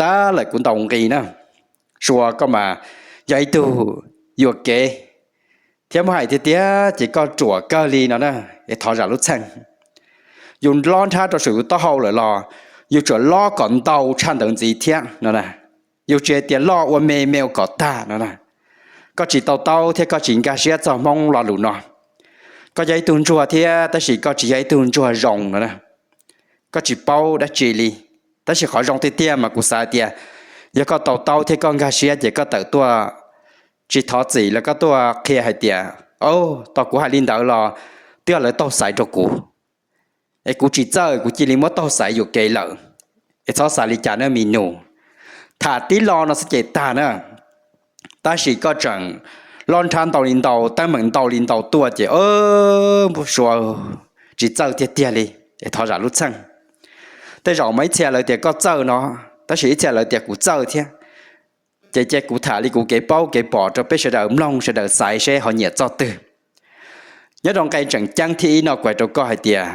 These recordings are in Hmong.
tag lawm kuv ntaus nqi na. Suav koj mas yog ib tug yuam kev thiab muab hais tiag tiag ces koj ruam kawg li no na, es thov zam lub txheej. Yus lob nrhab rau saum yus taub hau lawm los yus tsuas lob kom ntau tshaj ntawd ntxiv thiab no. Yus tsis hais tias loj ua me me ua kom tag no na. Koj tsis tau taub thiab koj tsis nkag siab txog Hmoob lo lus no. Koj yog ib tug ntsuag thiab tab sis koj tsis yog ib tug ntsuag zoo no. Koj tsis paub dab tsi li. Tab sis qhov zoo tiag tiag mas kuv xav tias yog koj tau taub thiab koj nkag siab ces koj tawm tuaj tsis thov txim los koj tuaj qhia hais tias, o, tos kuv hais li ntawd los twb yog lawv taug xaiv rau kuv, es kuv tsis txawj kuv cia li muab taug xaiv yuam kev lawm, es txhob xav li cas na me nus. Tham tib lo no xwb ces tag na. Tab sis koj tseem lob nrhab ntau li ntau, teeb meem ntau li ntau tuaj ces, o, npau suav tsis txawj tiag tiag li, es thov zam lub txheej. Tej zaum mas ib txhia lawv tias koj txawj no, tab sis ib txhia lawv tias kuv txawj thiab. Ces cia kuv tham li kuv kev paub kev pom rau peb sawv daws mloog sawv daws xaiv seb ho nyiam txoj twg. Nyob rau nqe tseem ceeb thib ib no kuv hais rau koj hais tias,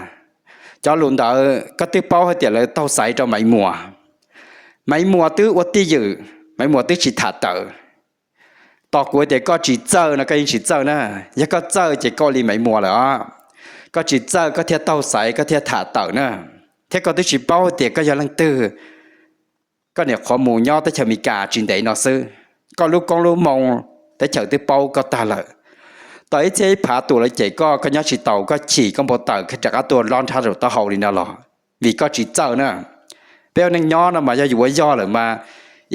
cov lus ntawd koj twb paub hais tias lawv taug xaiv rau Maiv Muas. Maiv Muas twb ua tij ywm, Maiv Muas twb tsis tham tawm. Tos kuv tias koj tsis txawj no koj yeej tsis txawj na. Yog koj txawj ces koj ua li Maiv Muas lawm os. Koj tsis txawj koj thiaj taug xaiv koj thiaj tham tawm na. Thiab koj twb tsis paub tias koj yog leej twg. Koj niam qhuav mus nyob teb chaws Amelikas tsis ntev no xwb, koj lub koob lub moo teb chaws twb paub koj tag lawm. Tau ib txhiab ib phav tus lawv cem koj, koj nyob tsis taus, koj chim koj npau taws koj rov qab tuaj lob nrhab rau taub hau li no los vim koj tsis txawj na. Peb ua neej nyob no mas yog yus ua yog lawm mas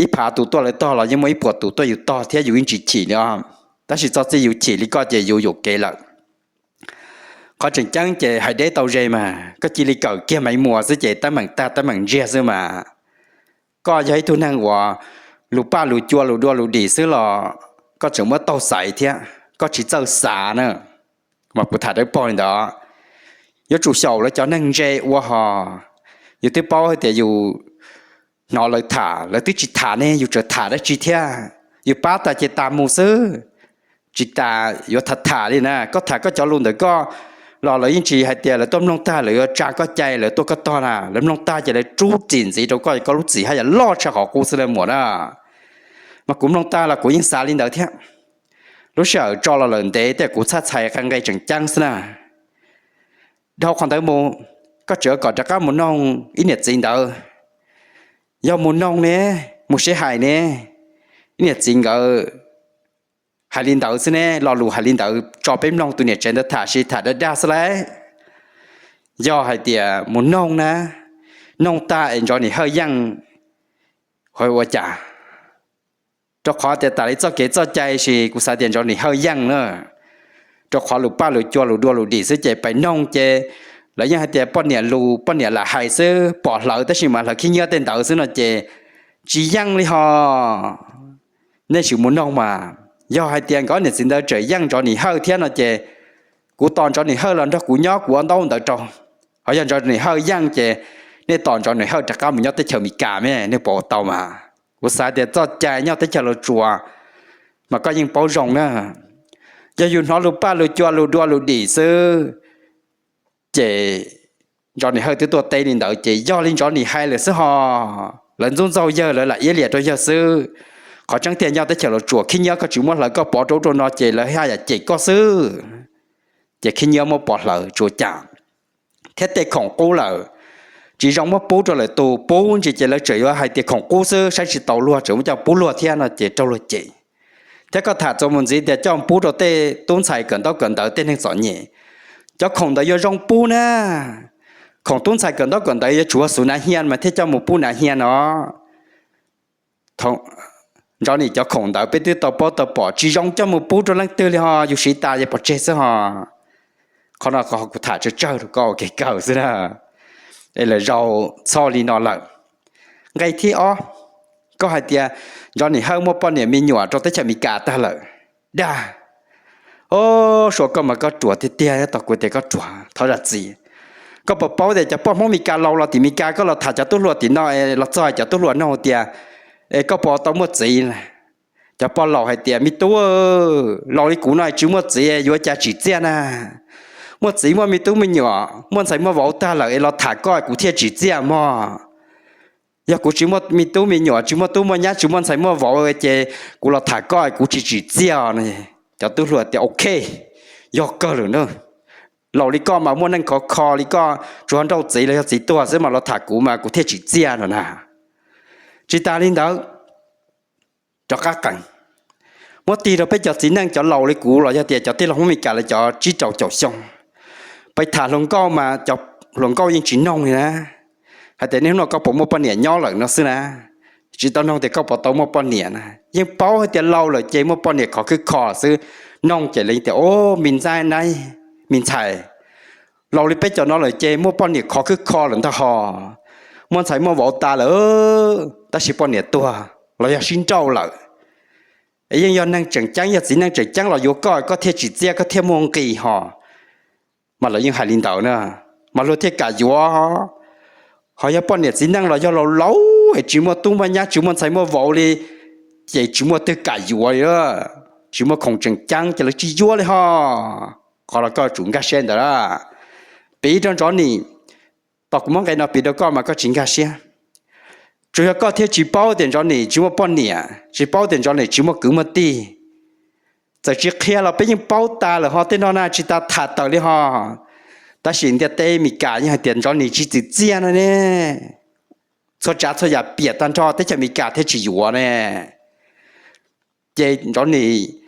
ib phav tus tuaj lawv tog los yeej muaj ib puas tus tuaj yus tog thiab yus yeej tsis chim li os. Tab sis txog txij yus chim li koj ces yus yuam kev lawm. Qhov tseem ceeb ces hais deb tau ze mas koj cia li kawm kiag Maiv Muas xwb ces teeb meem tag teeb meem ntsiag xwb mas. Koj yog ib tug neeg uas lus paj lus cua lus dua lus dim xwb los koj tseem muab taug xaiv thiab koj tsis txawj xav na. Mas kuv tham dawb paug li ntawd, yuav tsum xyaum lawv cov neeg ntse ua hos. Yus twb paub hais tias yus hnov lawv tham, lawv twb tsis tham ne yus tseem tham dab tsi thiab? Yus pab tas ces tas mus xwb, tsis tas yuav tham tham li na. Koj tham koj cov lus ntawm koj los lawv yeej tsis hais tias lawv tuaj mloog tag lawv yuav tsa koj cai lawv tuaj koj tog na. Lawv mloog tag ces lawv rub txim ntxiv rau koj, koj lub txim haj yam loj tshaj qhov qub xwb li muam na. Mas kuv mloog tag los kuv yeej xav li ntawd thiab. Lub sij hawm tso los lawm ntev tiam kuv txhaj txhais qee nqe tseem ceeb xwb na. Dhau qhov ntawd mus, koj tseem kom rov qab mus noog ib niam txiv ntawd. Yog mus noog ne, mus sib hais ne, ib niam txiv nkawd hais li ntawd xwb ne, lo lus hais li ntawd tso peb mloog tus niam tsev ntawd tham sis tham dag dag xwb lauj. Yog hais tias mus noog na, noog tag es Ntsov Nim Hawj yeej ua cas? Rau qhov tias tas li txoj kev txoj cai sis kuv xav tias Ntsov Nim Hawj yeej na. Rau qhov lus paj lus cua lus dua lus dim xwb ces pais noog ces lawv yeej hais tias poj niam lus poj niam lam hais xwb, pom hlawv tab sis mas hlawv khib nyiab tej ntawd xwb no ces tsis yeej li hos. Nej sim mus noog mas, yog hais tias nkawd niam txiv ntawd tseem yeej Ntsov Nim Hawj thiab no ces kuv tos Ntsov Nim Hawj los nrog kuv nyob kuv ua ntaub ntawv rau. Ho yog Ntsov Nim Hawj yeej ces nej tos Ntsov Nim Hawj rov qab mus nyob teb chaws Amelikas me, nej puas ua tau mas? Kuv xav tias txoj cai nyob teb chaws Los Tsuas mas koj yeej paub zoo na. Yog yus hnov lus paj lus cua lus dua lus dim xwb ces Ntsov Nim Hawj twb tuaj teb li ntawd ces yog li Ntsov Nim hais lawm xwb hos. Lawv ntxub ntxaug yawg lawv lam iab liam rau yawg xwb. Qhov tseeb tiag nyob teb chaws Los Tsuas khib nyiab koj tsis muab hlawv koj pov rau ub rau no ces lawv haj yam cem koj xwb. Ces khib nyiab muab pov hlawv tsuas cas. Thiab tej khoom qub lawm tsis zoo muab pub rau lwm tus, pub ntsis ces lawv tseem yuav hais tias khoom qub xwb saib tsis taus luag tseem muab coj pub luag thiab no ces raug luag cem. Thiab koj tham txuas mus ntxiv tias coj pub rau tej tub ntxhais kawm ntaub kawm ntawv tej neeg txom nyem, cov khoom ntawd yuav zoo pub na. Khoom tub ntxhais kawm ntaub kawm ntawv yuav tsum ua xuv nav hia mas thiaj coj mus pub nav hia no. Ntsov Nim cov khoom ntawd peb twb tau paub tau pom tsis zoo coj mus pub rau leej twg li hos, yus siv tas yeej pov tseg xwb hos. Qhov no kuv tham tsawg tsawg rau koj ua kev kawm xwb na. Es lawv zaum txog li no lawm. Nqe thib ob, koj hais tias Ntsov Nim Hawj muaj poj niam me nyuam rau teb chaws Amelikas tag lawm. Dag, o, suav koj mas koj ruam tiag tiag, tos kuv tias koj ruam thov zam txim. Koj puas paub tias cov poj Hmoob Amelikas laus los tim Amelikas koj los tham cov tub hluas tim no los txog cov tub hluas nug tias, es koj puas tau muaj txiv? Cov poj laus hais tias me tub, laus li kuv no tsis muaj txiv yuav cas tsim txiaj na. Muaj txiv muaj me tub me nyuam muaj ntxhais muaj vauv tag lawm es los tham koj kuv thiaj tsim txiaj mog. Yog kuv tsis muaj me tub me nyuam, tsis muaj tub muaj nyab, tsis muaj ntxhais muaj vauv ces kuv los tham koj kuv tsis tsim txiaj os. Cov tub hluas tias ok, yog kawg lawm na. Laus li koj mas muaj neeg khov kho li koj, tsuas nrauj txiv los yog txiv tuag xwb mas los tham kuv mas kuv thiaj tsim txiaj no na. Tsis tas li ntawd, rov qab qees, muab tig rau peb cov txiv neej cov laus li kuv los yog tias cov tij laug Hmoob Meskas lawv cov tsib rau caum xyoo, peb tham hluas nkauj mas cov hluas nkauj yeej tsis noog li na. Hais tias nej hnub no koj puas muaj poj niam nyob lawm no xwb na, tsis tau noog tias koj puas tau muaj poj niam na. Yeej paub hais tias laus lawm ces muaj poj niam khov khwb kho xwb, noog ces lawv tias o, me ntxhais, me ntxhais, laus li peb cov no lawm ces muaj poj niam khov khwb kho lawm ntag hos. Muaj ntxhais muaj vauv tas lawm, tab sis poj niam tuag los yog sib nrauj lawm. Yeej yog neeg tseem ceeb, yog txiv neej tseem ceeb los yuav koj, koj thiaj tsim txiaj, koj thiaj muaj nqis hos. Mas lawv yeej hais li ntawd na, mas luag thiaj kam yuav. Ho yog poj niam txiv neej los yog laus laus es tsis muaj tub muaj nyab, tsis muaj ntxhais muaj vauv li, ces tsis muaj twg kam yuav li, tsis muaj khoom tseem ceeb ces lawv tsis yuav li hos. Qhov los koj tsum nkag siab ntawd a. Piv rau Ntsov Nim, tos kuv muab nqe no piv rau koj mas koj tsis nkag siab. Tsuas yog koj thiaj tsis paub tias Ntsov Nim tsis muaj poj niam, tsis paub tias Ntsov Nim tsis muaj kwv muaj tij. Txawm tsis qhia los peb yeej paub tas lawm hos, tej no na tsis tas tham tawm li hos. Tab sis ntiaj teb Meskas yeej hais tias Ntsov Nim tsis tsim txiaj no ne. Txhua tsav txhua yam piam tag nrho teb chaws Meskas thiaj tsis yuav ne. Ces Ntsov Nim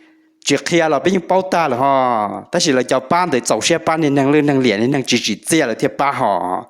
tsis qhia los peb yeej paub tag lawm hos, tab sis lawv cov pab ntawd txaus siab pab niag neeg lwj neeg liam, niag neeg tsis tsim txiaj lawv thiaj pab hos.